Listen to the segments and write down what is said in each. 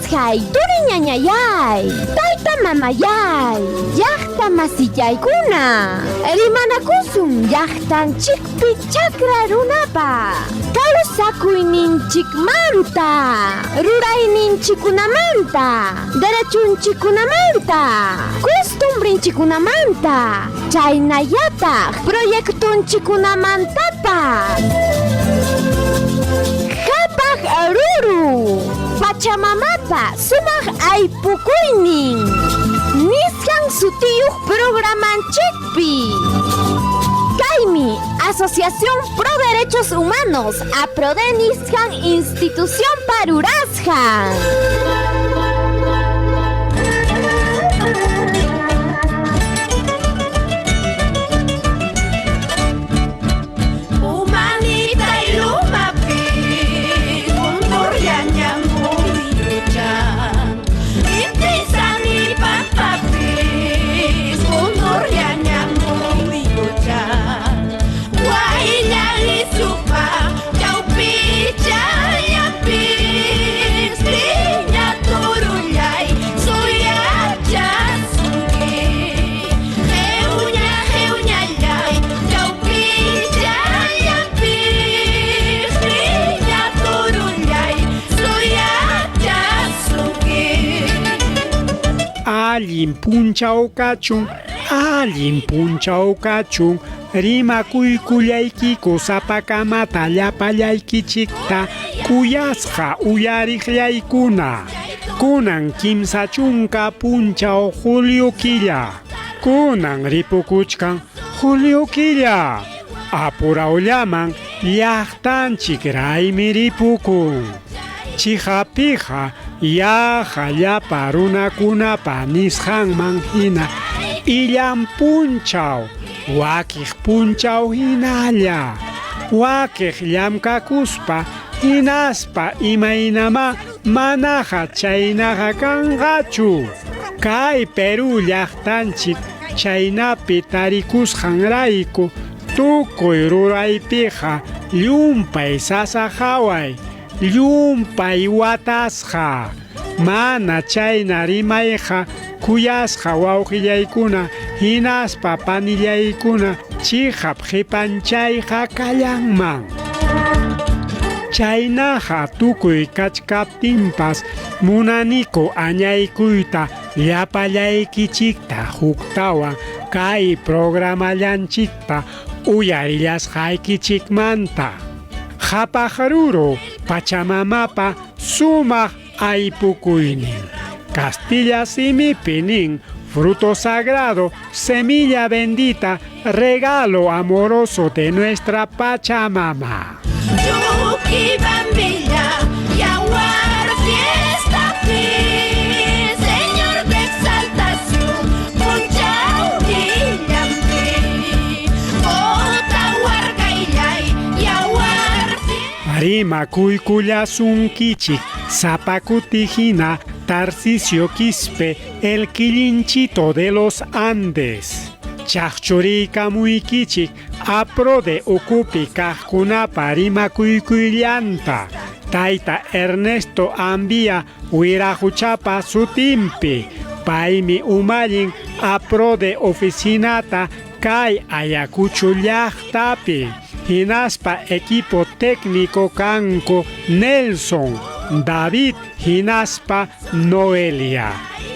Kuyasqay turi ñañayay, tayta mamayay, llaqta masillaykuna, rimanakusun llaqtanchikpi chakra runapa kawsakuyninchikmanta, rurayninchikkunamanta, derechunchikkunamanta, costumbrinchikkunamanta, chaynallataq proyectonchikkunamantapas. Qhapaq ruru, Pachamamapa sumaq aypukuynin nisqan sutiyuq programanchikpi. Kaymi Asociación Pro Derechos Humanos, APRODE nisqan institucionpa rurasqan. Allin punchaw kachun, allin punchaw kachun, rimakuykullaykiku sapakamata llapallaykichikta kuyasqa uyariqllaykuna. Kunan 30 punchaw julio killa. Kunan ripukuchkan julio killa. Apurawllaman llaqtanchik raymi ripukun. Chiqapiqa yaqa llapa runakunapa nisqanman hina illan punchaw, wakiq punchaw hinalla. Wakiq llamkakuspa hinaspa imaynamá manaqa chaynaqa kanqachu. Kay Perú llaqtanchik chaynapi tarikusqanrayku tukuy ruraypiqa llumpay sasa qhaway, llumpay watasqa. Mana chayna rimayqa kuyasqa wawqillaykuna hinaspa panillaykuna chiqap qhipanchayqa kallanman. Chaynaqa tukuy kachkaptinpas munaniku añaykuyta llapallaykichikta huktawan kay programallanchikta uyarillasqaykichikmanta. Qhapaq ruru Pachamamapa sumaq aypukuynin. Castilla simipi nin fruto sagrado, semilla bendita, regalo amoroso de nuestra Pachamama. Rimakuykullasunkichik sapa kuti hina Tarcisio Quispe, el Quillinchito de los Andes. Chaqchuriykamuykichik APRODE ukupi kaqkunapa rimakuykullanta. Tayta Ernesto Ambía Wiraquchapa sutinpi. Paymi umallin APRODE oficinata kay Ayacucho llaqtapi. Hinaspa equipo técnico kanku Nelson, David hinaspa Noelia.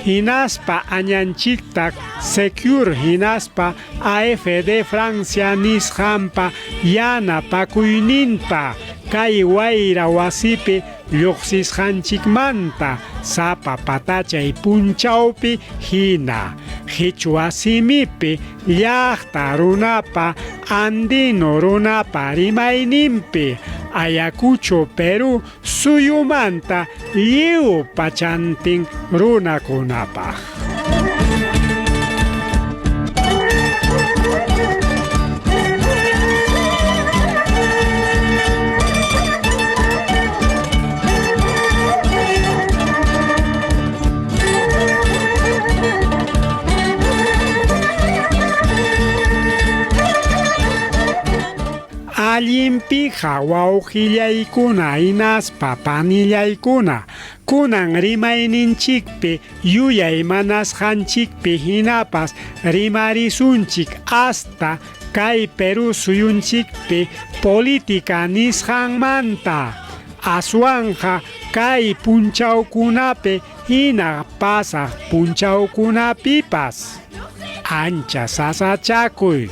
Hinaspa añanchikta Secure hinaspa AFD Francia nisqanpa yanapakuyninta kay wayra wasipi lluqsisqanchikmanta sapa patachay punchawpi hina. Qichwa simipi llaqta runapa andino runapa rimayninpi Ayacucho Perú suyumanta lliw pachantin runakunapaq. Allin Allinpiqa wawqillaykuna hinaspa panillaykuna, kunan rimayninchikpi yuyaymanasqanchikpi hinapas rimarisunchik hasta kay Perú suyunchikpi política nisqanmanta, aswanqa kay punchawkunapi hina pasaq punchawkunapipas. Ancha sasachakuy.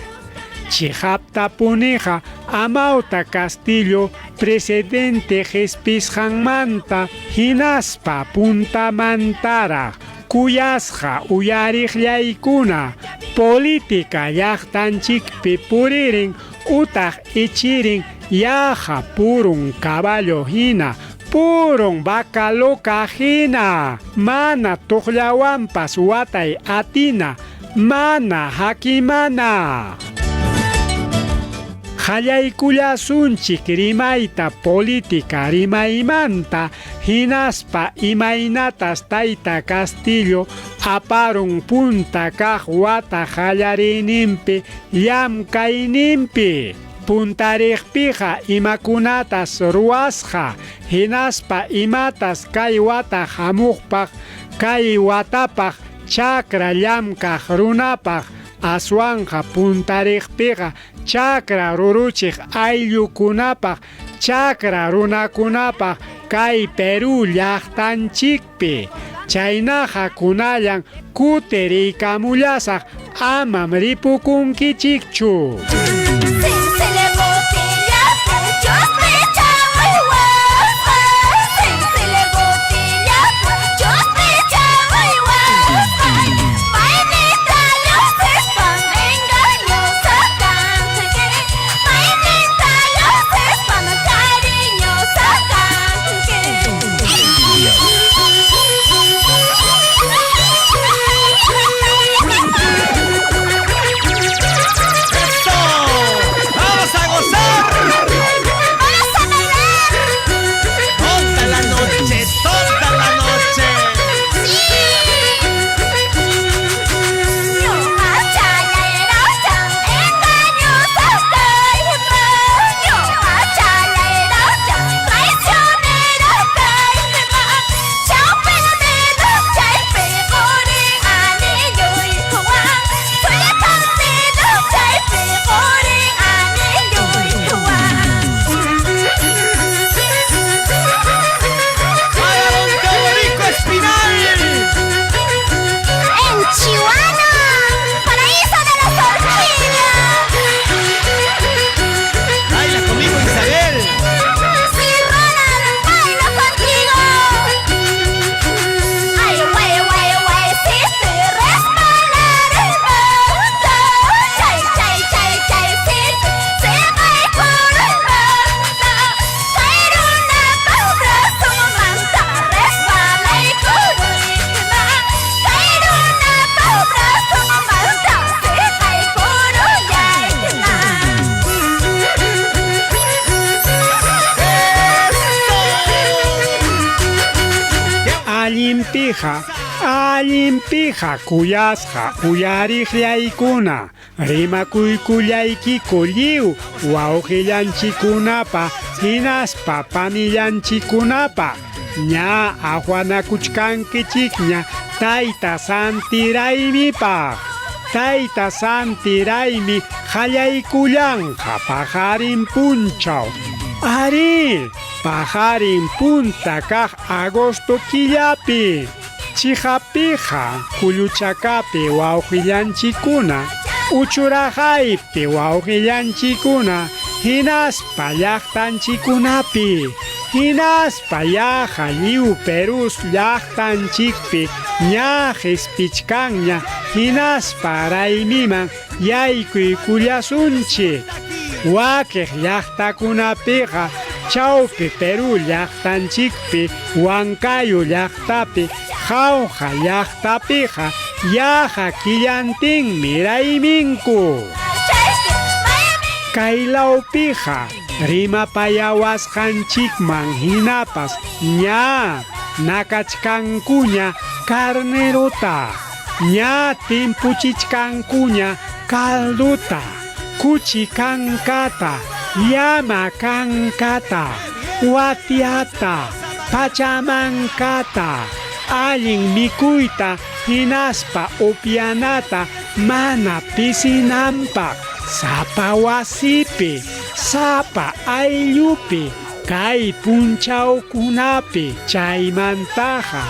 Chiqaptapuniqa Amauta Castillo presidente qispisqanmanta hinaspa puntamantaraq kuyasqa uyariqllaykuna política llaqtanchikpi puririn utaq ichirin yaqa purun caballo hina, purun vaca loca hina, mana tuqllawanpas watay atina, mana hakimana. Qallaykullasunchik rimayta política rimaymanta hinaspa imaynatas tayta Castillo aparun punta kaq wata qallariyninpi llamkayninpi. Puntariqpiqa imakunatas ruwasqa hinaspa imatas kay wata hamuqpaq kay watapaq chakra llamkaq runapaq aswanqa puntariqpiqa chakra ruruchiq ayllukunapaq chakra runakunapaq kay Perú llaqtanchikpi. Chaynaqa kunallan kutiriykamullasaq amam ripukunkichikchu. ¡Eso! ¡Vamos a gozar! ¡Vamos a bailar! Toda la noche, toda la noche. ¡Vaya don Teodorico Espinal! En Chihuahua, paraíso de las orquídeas. Baila conmigo, Isabel. Sí, Ronald, bailo contigo. Ay, güey, güey, güey, si te resbalar el mundo. Chay, chay, chay, chay, si te se va por el mundo. Caer una abrazo, manta, resbala y curima. Caer una abrazo, manta, se va y Allinpiqa, allinpiqa kuyasqa uyariqllaykuna, rimakuykullaykiku lliw wawqillanchikkunapa hinaspa panillanchikkunapa. Ña ahuanakuchkankichikña tayta Santiraymipaq. Tayta Santiraymi qallaykullanqa paqarin punchaw. Arí, paqarin punta kaq agosto killapi. Chiqapiqa Kulluchakapi wawqillanchikkuna, Uchuraqaypi wawqillanchikkuna, hinaspa llaqtanchikkunapi, hinaspa yaqa lliw Perú llaqtanchikpi ña qispichkanña hinaspa raymiman yaykuykullasunchik. Wakiq llaqtakunapiqa chawpi Perú llaqtanchikpi, Huancayo llaqtapi, Jauja llaqtapiqa yaqa killantinmi rayminku. Kaylawpiqa rimapayawasqanchikman hinapas ña nakachkankuña carnerota, ña timpuchichkankuña calduta, kuchi kankata, Llama kankata, watyata, pachamankata, allin mikuyta hinaspa upyanata mana pisinanpaq sapa wasipi, sapa ayllupi kay punchawkunapi. Chaymantaqa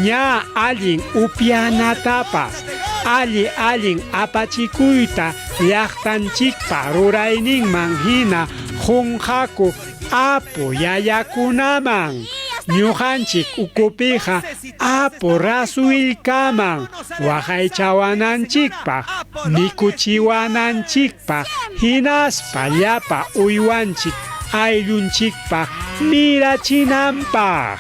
ña allin upyanatapas alli allin apachikuyta llaqtanchikpa rurayninman hina qunqaku apu yayakunaman. Ñuqanchik ukupiqa apu rasuillkaman waqaychawananchikpaq, mikuchiwananchikpaq hinaspa llapa uywanchik ayllunchikpaq mirachinanpaq.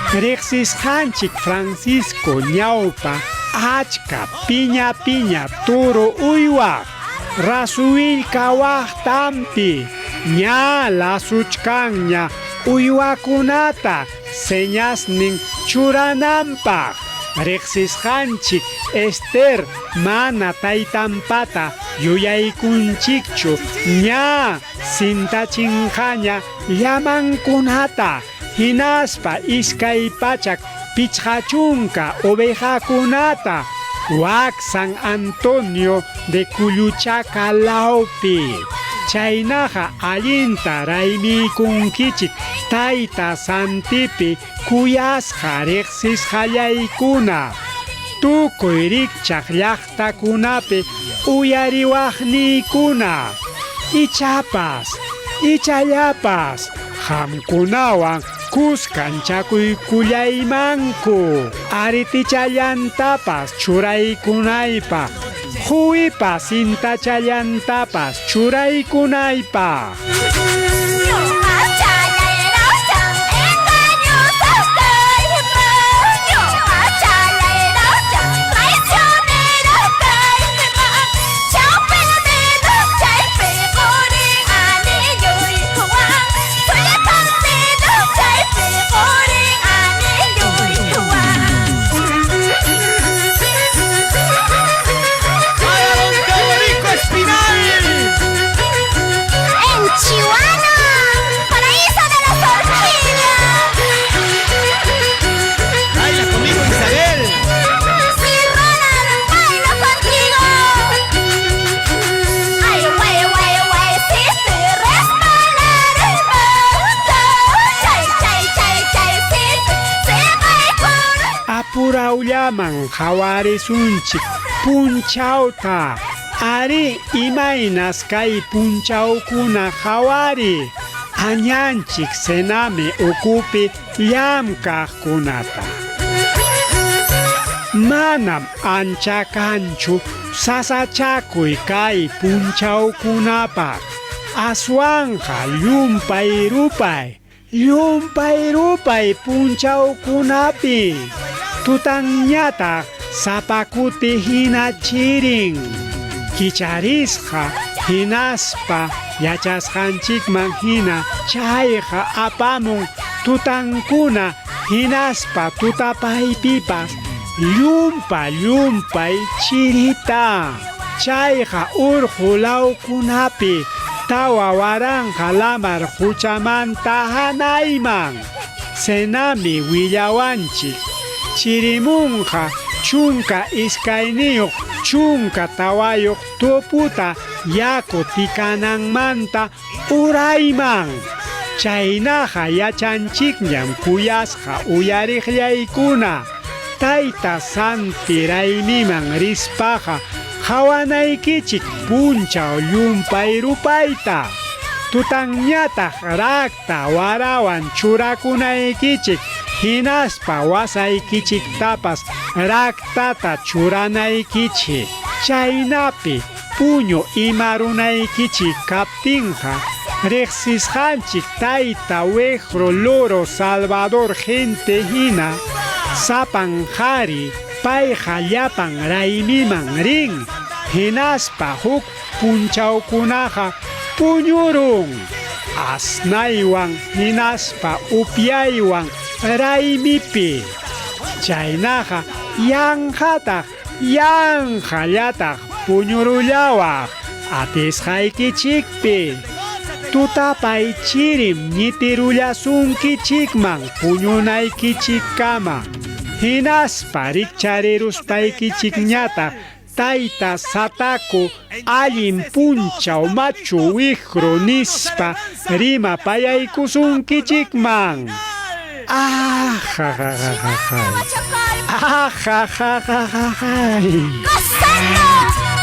Riqsisqanchik Francisco ñawpa achka piña piña turu uywaq rasuillka waqtanpi ña lasuchkanña uywakunata señasnin churananpaq. Riqsisqanchik Esther mana taytanpata yuyaykunchikchu ña sintachinqaña llamankunata hinaspa 250 ovejakunata wak San Antonio de Culluchaca lawpi. Chaynaqa allinta raymiykunkichik tayta Santipi kuyasqa riqsisqallaykuna. Tukuy rikchaq llaqtakunapi uyariwaqniykuna. Ichapas, ichallapas qamkunawan kuskanchakuykullaymanku. Aritichallantapas churaykunaypaq, quwipa cintachallantapas churaykunaypaq. ¡Para don Teodorico Espinal! En Chihuahua, paraíso de las orquídeas. ¡Baila conmigo, Isabel! Sí, Ronald, bailo contigo. Ay, güey, güey, güey, sí, sí, resbalar el mundo. Chay, chay, chay, chay, sí, sí, voy por. Apurawllaman qhawarisunchik punchawta. Arí, imaynas kay punchawkuna qhawari. Añanchik Sename ukupi llamkaqkunata. Manam ancha kanchu sasachakuy kay punchawkunapaq. Aswanqa llumpay rupay, llumpay rupay punchawkunapi. Tutanñataq sapa kuti hina chirin. Kicharisqa hinaspa yachasqanchikman hina chayqa apamun tutankuna hinaspa tutapaypipas llumpa llumpay chirita. Chayqa urqu lawkunapi 4000 lamar quchamanta hanayman. Senami willawanchik chirimunqa 12 14 tuputa yaku tikananmanta urayman. Chaynaqa yachanchikñam kuyasqa uyariqllaykuna. Tayta Santi raymiman rispaqa qhawanaykichik punchaw llumpay rupayta. Tutanñataq rakta warawan churakunaykichik hinaspa wasaykichiktapas raktata churanaykichik. Chaynapi puñu imarunaykichik kaptinqa riqsisqanchik tayta Wejro Loro Salvador gente hina sapan qhari payqa llapan raymiman rin hinaspa huk punchawkunaqa puñurun asnaywan hinaspa upyaywan raymipi. Chaynaqa yanqataq yanqallataq puñurullawaq. Atisqaykichikpi tutapay chirim ñitirullasunkichikman puñunaykichikkama. Hinaspa rikchariruspaykichikñataq tayta Sataku allin punchaw machu wiqru nispa rimapayaykusunkichikman. ¡Ah, ja, ja, ja, ja, ja! ¡Ah, ja, ja, ja, ja, ja! Gozando,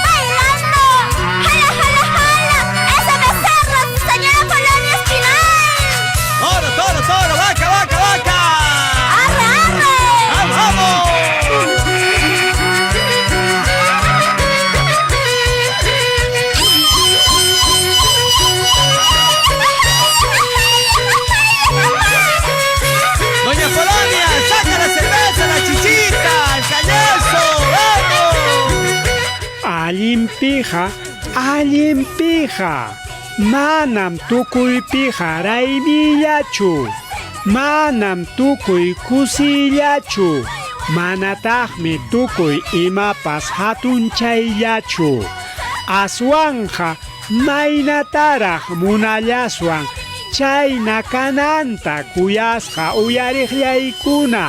bailando, jala, jala, jala, ese becerro, señora Polonia Espinal. ¡Toro, toro, toro! ¡Vaca, vaca, vaca! ¡Arre, arre! ¡Vamos, vamos! ¡Doña Polonia! ¡Saca la cerveza, la chichita, el cañazo! ¡Vamos! Allinpiqa, allinpiqa. Manam tukuypiqa raymillachu. Manam tukuy kusillachu. Manataqmi tukuy imapas hatunchayllachu. Aswanja maynataraq munallaswan chayna kananta kuyasqa uyariqllaykuna.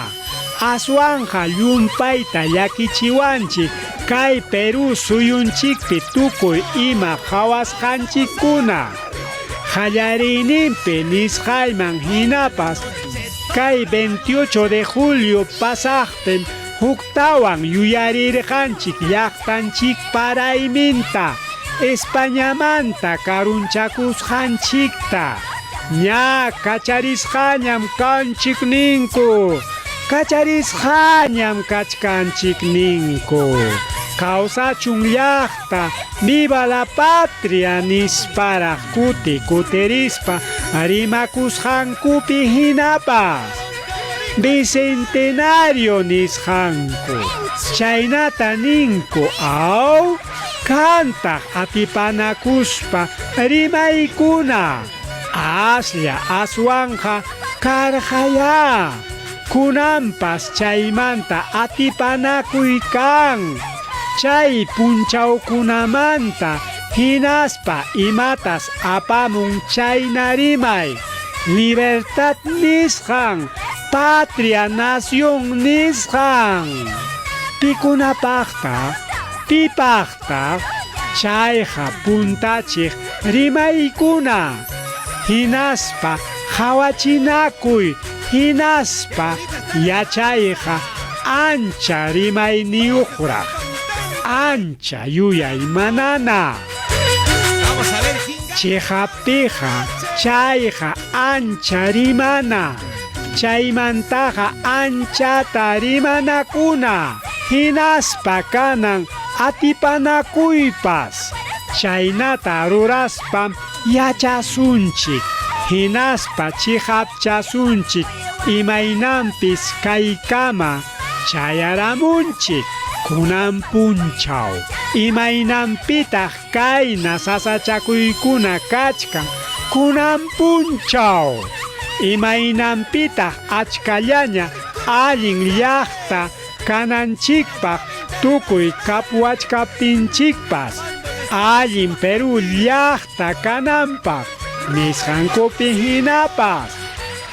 Aswanja llumpayta llakichiwanchik kay Perú suyunchikpi tukuy ima qhawasqanchikkuna. Qallariyninpi nisqayman hinapas kay 28 de julio pasaqpim huktawan yuyarirqanchik llaqtanchikpa rayminta Españamanta karunchakusqanchikta. Ña kacharisqañam kanchik ninku. Kacharisqañam kachkanchik ninku. Kawsachun llaqta, viva la patria nisparaq kuti kutirispa rimakusqankupi hinapas. Bicentenario nisqanku. Chaynata ninku aw kantaq atipanakuspa rimaykuna. Aslla aswanja karqaya. Kunanpas chaymanta atipanakuy kan. Chay punchawkunamanta hinaspa imatas apamun chayna rimay. Libertad nisqan, patria nación nisqan. Pikunapaqtaq, pipaqtaq, chayqa puntachiq rimaykuna. Hinaspa qhawachinakuy, hinaspa yachayqa ancha rimayniyuqraq, ancha yuyaymanana. Vamos a ver quién gana. Chiqappiqa chayqa ancha rimana. Chaymantaqa anchata rimanakuna. Hinaspa kanan atipanakuypas. Chaynata ruraspam yachasunchik. Hinaspa chiqapchasunchik imaynanpis kaykama chayaramunchik kunan punchaw. Imaynanpitaq kayna sasachakuykuna kachkan kunan punchaw. Imaynanpitaq achkallaña allin llaqta kananchikpaq tukuy kapuwachkaptinchikpas allin Perú llaqta kananpaq nisqankupi hinapas.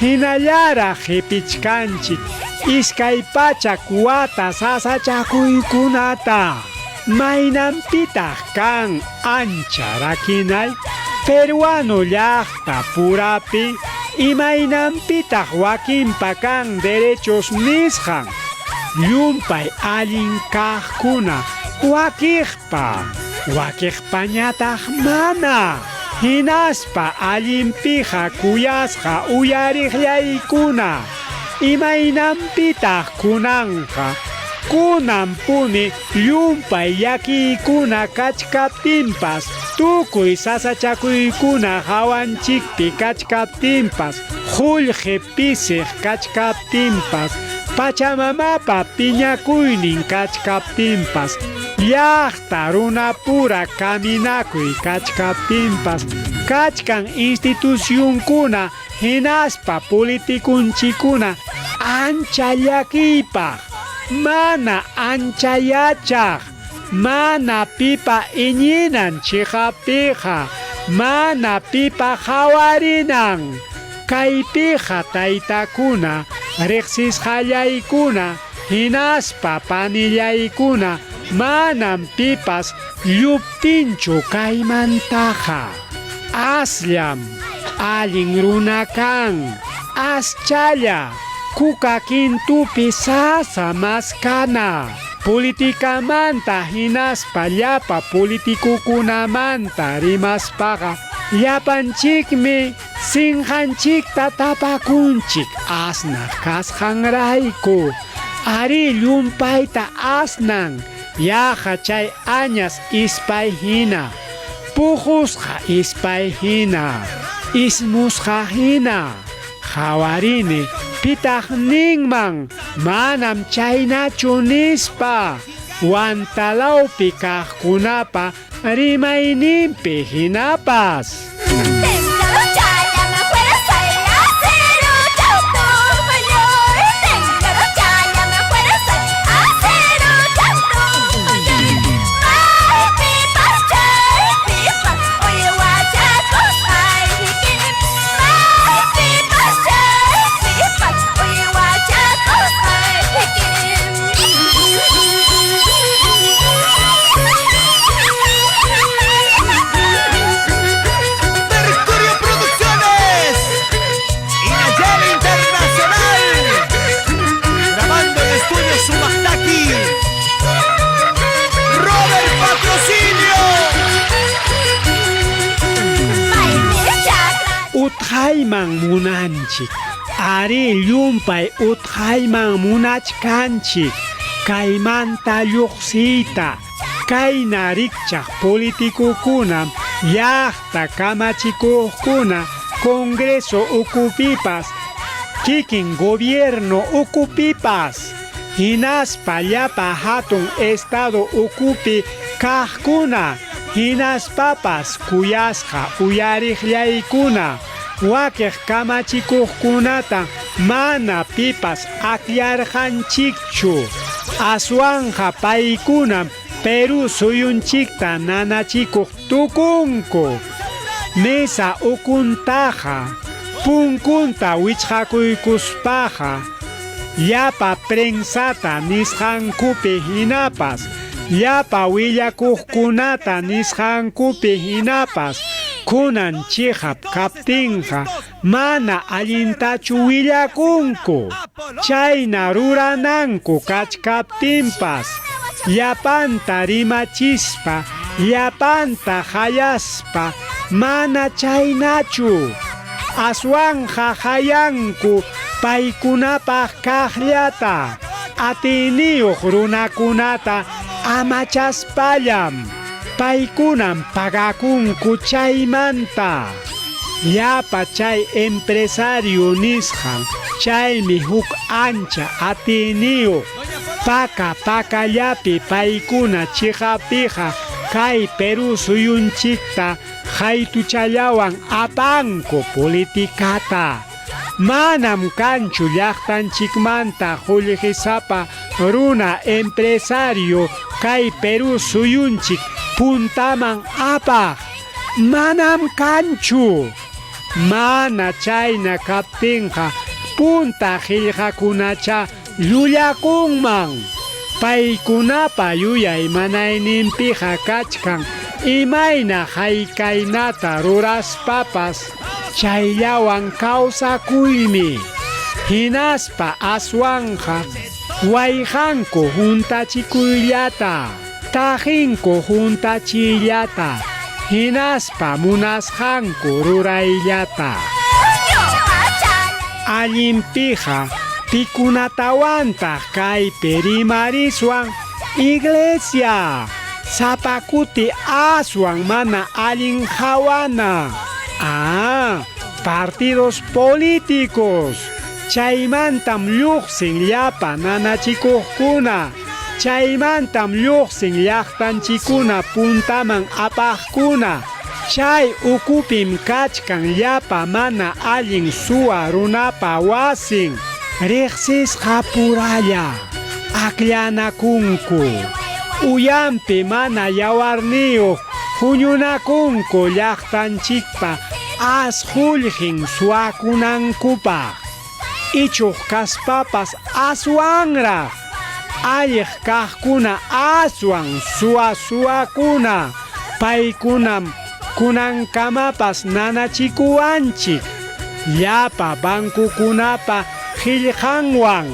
Hinallaraq qipichkanchik iskay pachak wata sasachakuykunata. Maynanpitaq kan ancha rakinay peruano llaqta purapi imaynanpitaq wakinpa kan derechos nisqan. Llumpay allin kaqkuna wakiqpa, wakiqpañataq mana. Hinaspa allinpiqa kuyasqa uyariqllaykuna. Imaynanpitaq kunanja kunanpuni llumpay llakiykuna kachkaptinpas tukuy sasachakuykuna hawanchikpi kachkaptinpas qullqi pisiq kachkaptinpas Pachamamapa piñakuynin kachkaptinpas llaqta runapura kaminakuy kachkaptinpas kachkan institucionkuna hinaspa politikunchikuna ancha llakiypaq mana ancha yachaq. Mana pipa iñinan chiqappiqa, mana pipa qhawarinan. Kaypiqa taytakuna, riqsisqallaykuna, hinaspa panillaykuna manam pipas lluptinchu kaymantaqa. Asllam allin runa kan, aschalla kuka kintupi sasa maskana. Politikamanta hinaspa llapa politikukunamanta rimaspaqa llapanchikmi sinqanchikta tapakunchik asnaq kasqanrayku. Arí llumpayta asnan, yaqa chay añas ispay hina, puqusqa ispay hina, ismusqa hina. Qhawarini pitaq ninman manam chaynachu nispa, Wantalawpi kaqkunapa rimayninpi hinapas. Mercurio Producciones y Nayeli Internacional, grabando en estudio Sumaktaki, Robert Patrocinio. Utqayman munanchik, arí llumpay utqayman munachkanchik, kaymanta lluqsiyta, kayna rikchaq politikukunam llaqta kamachikuqkuna Congreso ukupipas, kikin gobierno ukupipas, hinaspa llapa hatun estado ukupi kaqkuna, hinaspapas kuyasqa uyariqllaykuna, wakiq kamachikuqkunata mana pipas akllarqanchikchu, aswanqa paykunam Perú suyunchikta nanachikuq tukunku. Mesa ukuntaqa, punkunta wichqakuykuspaqa, llapa prensata nisqankupi hinapas, llapa willakuqkunata nisqankupi hinapas, kunan chiqap kaptinqa mana allintachu willakunku. Chayna rurananku kachkaptinpas, llapanta rimachispa, llapanta hayaspa, mana chaynachu. Aswanqa hayanku paykunapaq kaqllata, atiyniyuq runakunata amachaspallam. Paykunam pagakunku chaymanta. Llapa chay empresario nisqan, chaymi huk ancha atiyniyuq, paka pakallapi paykuna chiqapiqa kay Perú suyunchikta haytuchallawan apanku politikata. Manam kanchu llaqtanchikmanta qullqisapa runa empresario kay Perú suyunchik puntaman apaq. Manam kanchu. Mana chayna kaptinqa punta qillqakunacha llullakunman. Paykunapa yuyaymanayninpiqa kachkan imayna haykaynata ruraspapas chayllawan kawsakuymi. Hinaspa aswanqa wayqanku huntachikuyllata, taqinku huntachiyllata, hinaspa munasqanku rurayllata. Allinpiqa pikunatawantaq kaypi rimariswan iglesia, sapa kuti aswan mana allin hawana. Ah, partidos políticos. Chaymantam lluqsin llapa nanachikuqkuna, chaymantam lluqsin llaqtanchikuna puntaman apaqkuna. Chay ukupim kachkan llapa mana allin suwa runapa wasin, riqsisqa puralla, akllanakunku. Uyampi mana yawarniyuq huñunakunku llaqtanchikpa as qullqin suwakunankupaq. Ichuq kaspapas aswanraq alliq kaqkuna aswan suwa suwakuna paykunam kunankamapas nanachikuwanchik llapa bancokunapa qillqanwan.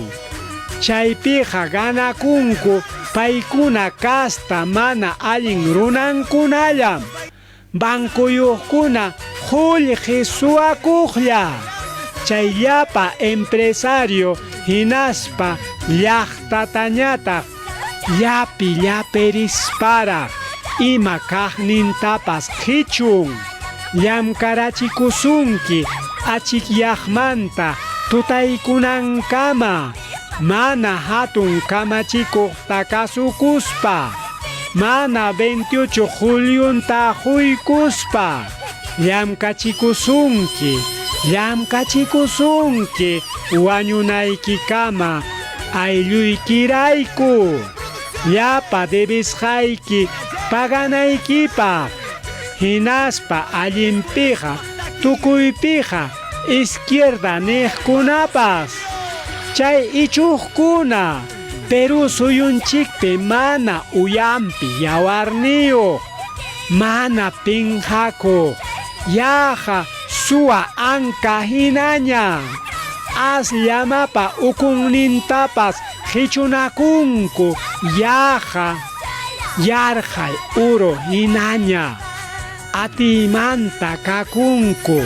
Chaypiqa ganakunku paykuna kasta mana allin runankunallam. Bancoyuqkuna qullqi suwakuqlla. Chay llapa empresario hinaspa llaqtatañataq llapi llaperisparaq ima kaqnintapas qichun. Llamkarachikusunki achikyaqmanta tutaykunankama mana hatun kamachikuqta kasukuspa, mana 28 Juliunta quykuspa. Llamkachikusunki, llamkachikusunki wañunaykikama aylluykirayku. Llapa debesqayki paganaykipaq. Hinaspa allinpiqa tukuypiqa izquierda niqkunapas. Chay ichuqkuna Perú suyunchikpi mana uyampi yawarniyuq, mana pinqakuq, yaqa suwa anka hinaña. As llamapa ukunnintapas qichunakunku yaqa yarqay uru hinaña. Atiymanta kakunku,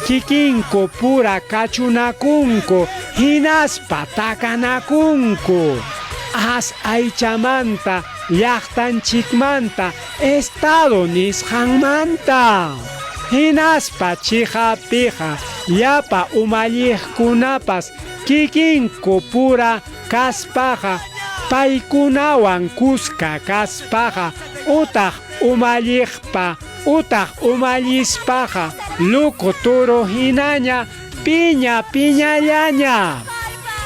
kikinku pura kachunakunku hinaspa takanakunku. As aychamanta, llaqtanchikmanta, Estado nisqanmanta. Hinaspa chiqappiqa llapa umalliqkunapas kikinku pura kaspaqa paykunawan kuska kaspaqa utaq umalliqpa utaq umallispaqa luku turu hinaña piña piñallaña.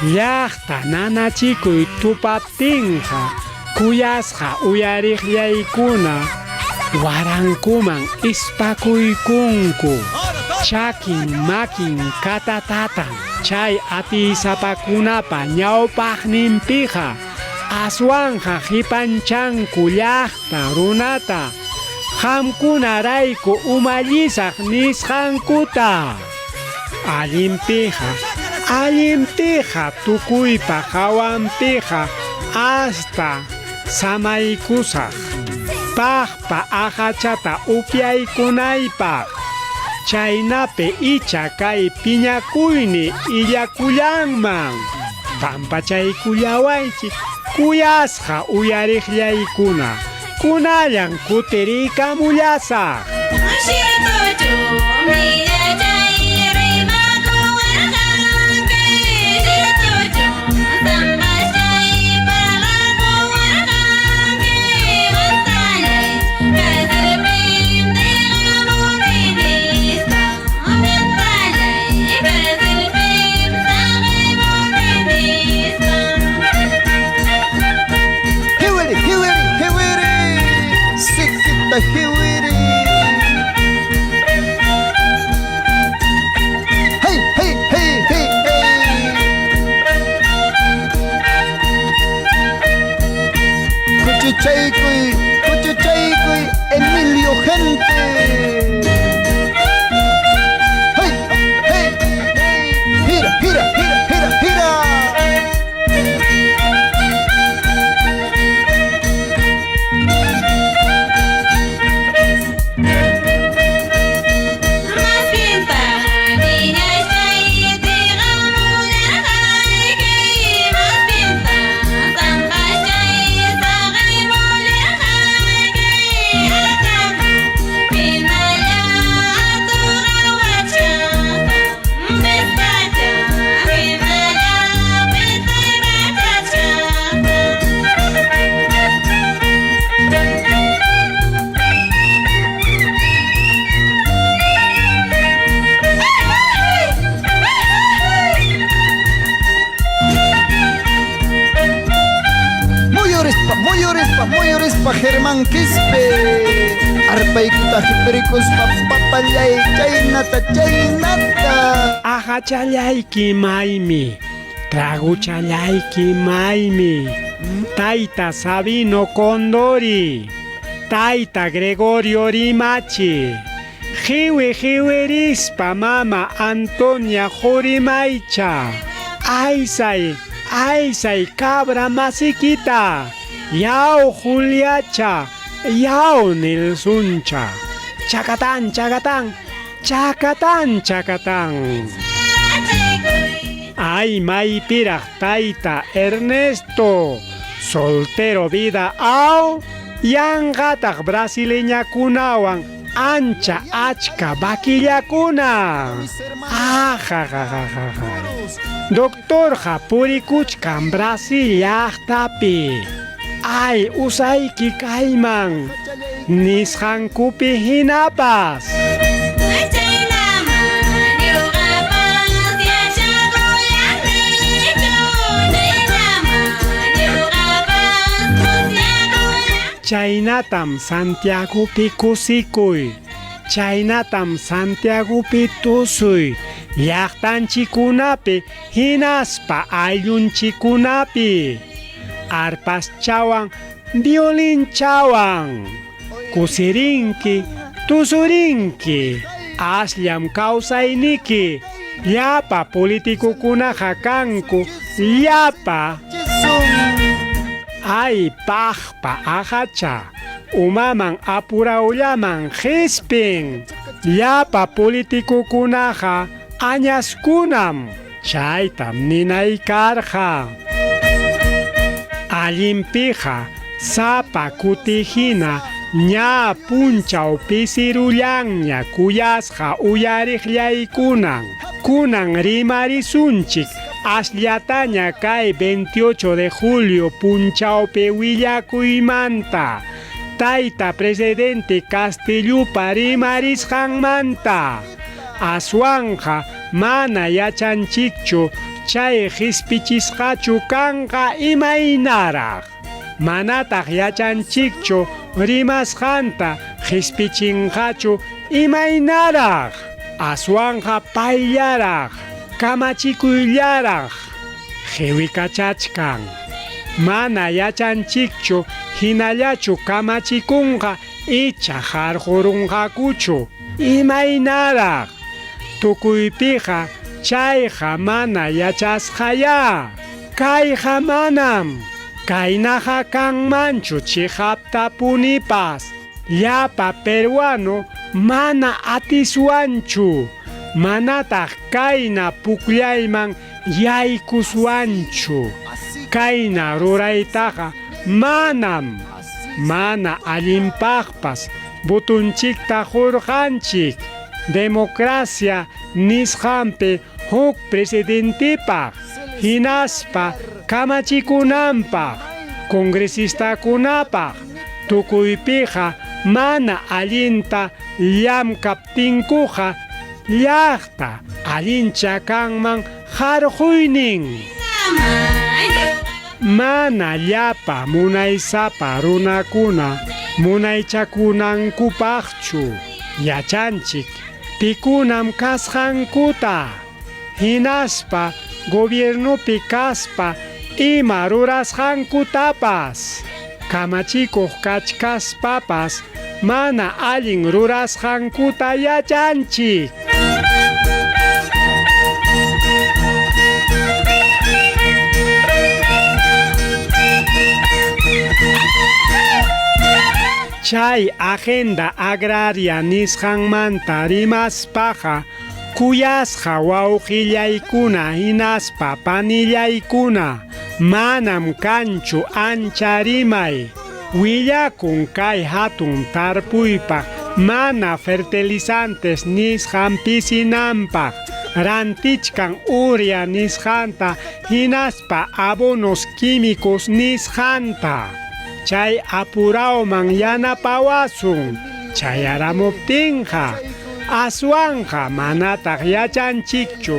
Llaqta nanachikuy tupaptinqa kuyasqa uyariqllaykuna warankuman ispakuykunku. Chakin makin katatatan chay atiysapakunapa ñawpaqninpiqa aswanqa qipanchanku llaqta runata qamkunarayku umallisaq nisqankuta. Allinpiqa, allinpiqa tukuypa hawanpiqa hasta samaykusaq. Paqpa aqachata upyaykunaypaq. Chaynapi icha kay piñakuyni illakullanman. Pampachaykullawaychik kuyasqa uyariqllaykuna. Kunallan kutiriykamullasaq. Hiwiri, hiwiri, hiwiri. Sikita hiwiri. Hey, hey, hey, hey, hey. Kuchuchaykuy, kuchuchaykuy, Emilio gente. Hey, hey, hey. Gira, gira, gira, gira, gira. Umaman qispi arpaykita qipirikuspa papallay chaynata chaynata. Aqachallayki maymi, traguchallayki maymi, tayta Sabino Condori, tayta Gregorio Rimachi, qiwi qiwirispa mama Antonia Qurimaycha, aysay aysay cabra masikita, yaw Juliacha, yaw Nilsuncha, chacatán chacatán, chacatán chacatán. Ay maypiraq tayta Ernesto, soltero vida aw, yanqataq brasileñakunawan ancha achka vaquillakuna. Ajajajaja. Doctorqa purikuchkan Brasil llaqtapi. Ay usayki kayman, nisqankupi hinapas. Chaynatam Santiagopi kusikuy, chaynatam Santiagopi tusuy, llaqtanchikkunapi hinaspa ayllunchikkunapi. Arpaschawan, violinchawan, kusirinki, tusurinki, asllam kawsayniki, llapa politikukunaqa kanku, llapa. Ay paqpa aqacha, umaman apurawllaman qispin, llapa politikukunaqa añaskunam, chaytam ninay karqa. Allinpiqa sapa kutihina ña punchaw pisirullanña kuyasqa uyariqllaykunan. Kunan rimarisunchik asllataña kay 28 de julio punchawpi willakuymanta. Tayta presidente Castillupa rimarisqanmanta. Aswanqa mana yachanchikchu chay qispichisqachu kanqa imaynaraq. Manataq yachanchikchu rimasqanta qispichinqachu imaynaraq. Aswanqa payllaraq, kamachikuyllaraq qiwikachachkan. Mana yachanchikchu hinallachu kamachikunqa icha harqurunqakuchu imaynaraq. Tukuypiqa chayqa mana yachasqaya. Kayqa manam. Kaynaqa kanmanchu chiqaptapunipas. Llapa peruano mana atiswanchu. Manataq kayna pukllayman yaykuswanchu. Kayna ruraytaqa manam. Mana allinpaqpas butunchikta qurqanchik. Democracia nisqanpi huk presidentipaq hinaspa kamachikunanpaq, congresistakunapaq, tukuypiqa mana allinta llamkaptinkuqa llaqta allincha kanman harquynin. Mana llapa munaysapa runakuna munaychakunankupaqchu yachanchik pikunam kasqankuta hinaspa gobiernopi kaspa ima rurasqankutapas. Kamachikuq kachkaspapas mana allin rurasqankuta yachanchik. Chay agenda agraria nisqanmanta rimaspaqa kuyasqa wawqillaykuna hinaspa panillaykuna manam kanchu ancha rimay. Willakun kay hatun tarpuypaq mana fertilizantes nisqan pisinanpaq, rantichkan urea nisqanta hinaspa abonos químicos nisqanta. Chay apurawman yanapawasun chayaramuptinqa aswanqa manataq yachanchikchu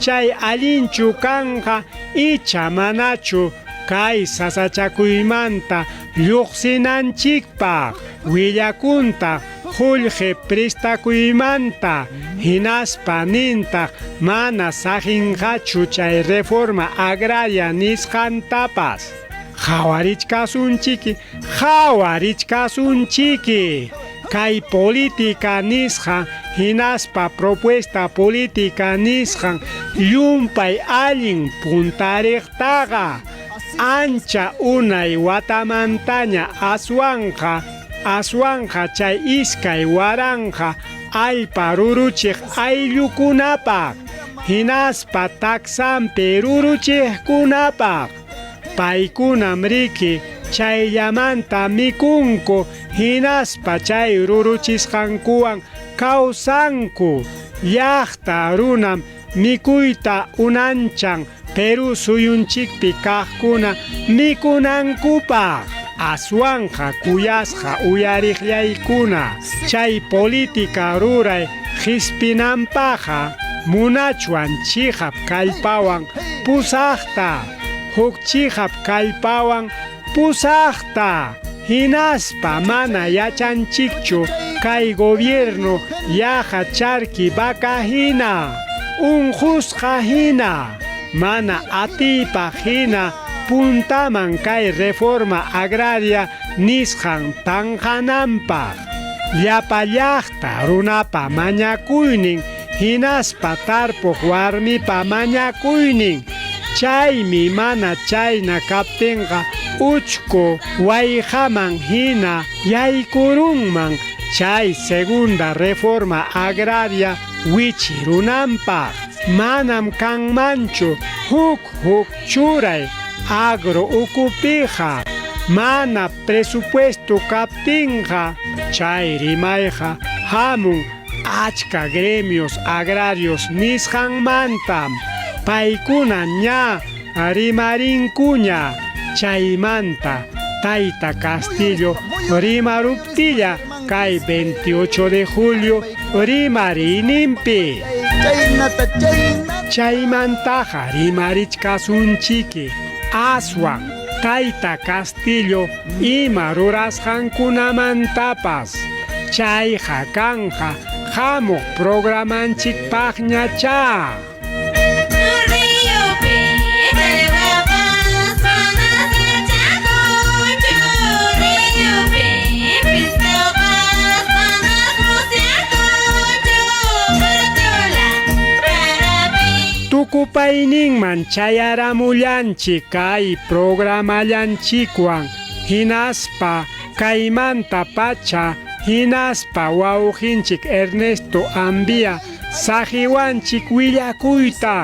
chay allinchu kanqa icha manachu Kay sasachakuymanta lluqsinanchikpaq willakuntaq qullqi pristakuymanta hinaspa nintaq mana saqinqachu chay reforma agraria nisqantapas. Qhawarichkasunchiki, qhawarichkasunchiki. Kay política nisqan hinaspa propuesta política nisqan llumpay allin puntariqtaqa ancha unay watamantaña aswanqa aswanqa chay 2000 allpa ruruchiq ayllukunapaq hinaspa taksanpi ruruchiqkunapaq. Paykunam riki chayllamanta mikunku hinaspa chay ruruchisqankuwan kawsanku. Llaqta runam mikuyta unanchan Perú suyunchikpi kaqkuna mikunankupaq. Aswanqa kuyasqa uyariqllaykuna chay política ruray qispinanpaqqa munachwan chiqap kallpawan pusaqta, huk chiqap kallpawan pusaqta. Hinaspa mana yachanchikchu kay gobierno yaqa charki vaca hina, unqusqa hina, mana atiypaq hina puntaman kay reforma agraria nisqan tanqananpaq. Llapa llaqta runapa mañakuynin hinaspa tarpuq warmipa mañakuynin. Chaymi mana chayna kaptinqa uchku wayqaman hina yaykurunman chay segunda reforma agraria wichirunanpaq. Manam kanmanchu huk huk churay agro ukupiqa mana presupuesto kaptinqa. Chay rimayqa hamun achka gremios agrarios nisqanmantam. Paykuna ña rimarinkuña chaymanta Tayta Castillo rimaruptilla kay 28 de julio rimariyninpi. Chaynata, chaynata. Chaymantaqa rimarichkasunchiki aswan Tayta Castillo ima rurasqankunamantapas. Chayqa kanqa hamuq programanchikpaqñachá. Ríopi challwapas manas yachakunchu, ríopi pescadopas manas musyakunchu, purtula parapi. Tukupayninman chayaramullanchik kay programallanchikwan hinaspa kaymanta pacha hinaspa wawqinchik Ernesto Ambía saqiwanchik willakuyta.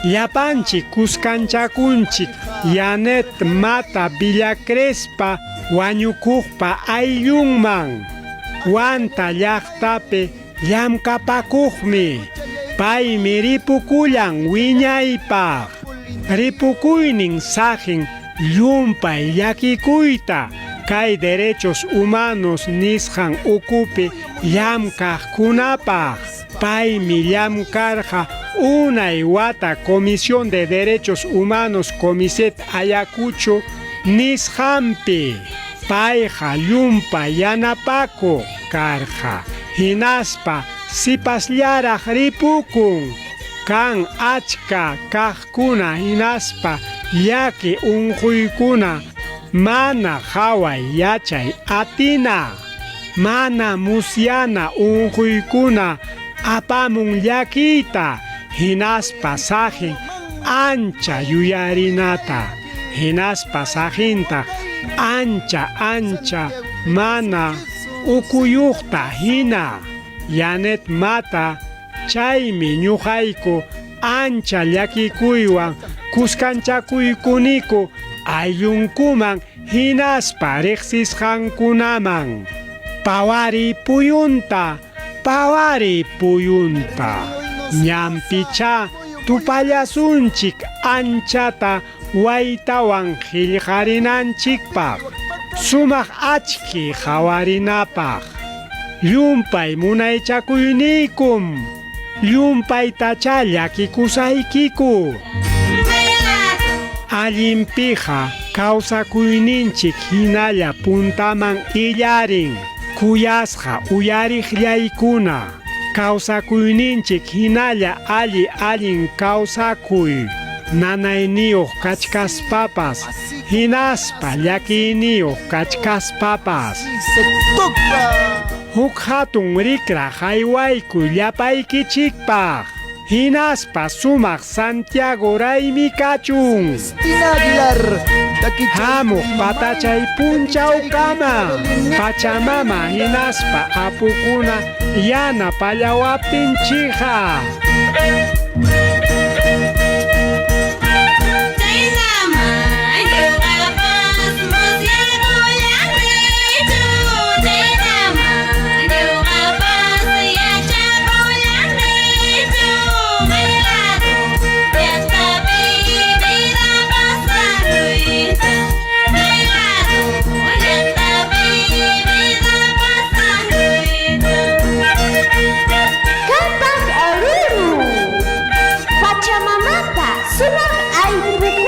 Llapanchik kuskanchakunchik Yanet Mata Villacrespa wañukuqpa ayllunman. Huanta llaqtapi llamkapakuqmi. Paymi ripukullan wiñaypaq. Ripukuynin saqin llumpay llakikuyta kay derechos humanos nisqan ukupi llamkaqkunapaq. Paymi llamkarqa unay wata Comisión de Derechos Humanos Comiset Ayacucho nisqanpi. Payqa llumpay yanapakuq karqa hinaspa sipasllaraq ripukun. Kan achka kaqkuna hinaspa llaki unquykuna mana qhaway yachay atina. Mana musyana unquykuna apamun llakiyta hinaspa saqin ancha yuyarinata. Hinaspa saqintaq ancha ancha mana ukuyuqta hina. Yanet Mata chaymi ñuqayku ancha llakikuywan kuskanchakuykuniku ayllunkuman hinaspa riqsisqankunaman. Pawariy puyunta, pawariy puyunta. Ñanpichá tupallasunchik anchata waytawan qillqarinanchikpaq. Sumaq achki qhawarinapaq. Llumpay munaychakuyniykum. Llumpaytachá llakikusaykiku. Allinpiqa. Kawsakuyninchik hinalla puntaman illarin. Kuyasqa uyariqllaykuna. Kawsakuyninchik hinalla alli allin kawsakuy. Nanayniyuq kachkaspapas, hinaspa llakiyniyuq kachkaspapas. Se toca. Huk hatun rikra haywaykuy llapaykichikpaq. Hinaspa sumaq Santiago raymi kachun. Cristina Aguilar. Hamuq patachay punchawkama. Pachamama hinaspa apukuna yanapallawaptinchikqa. Kapak aruru. Pachamamapa sumaq allpukuna.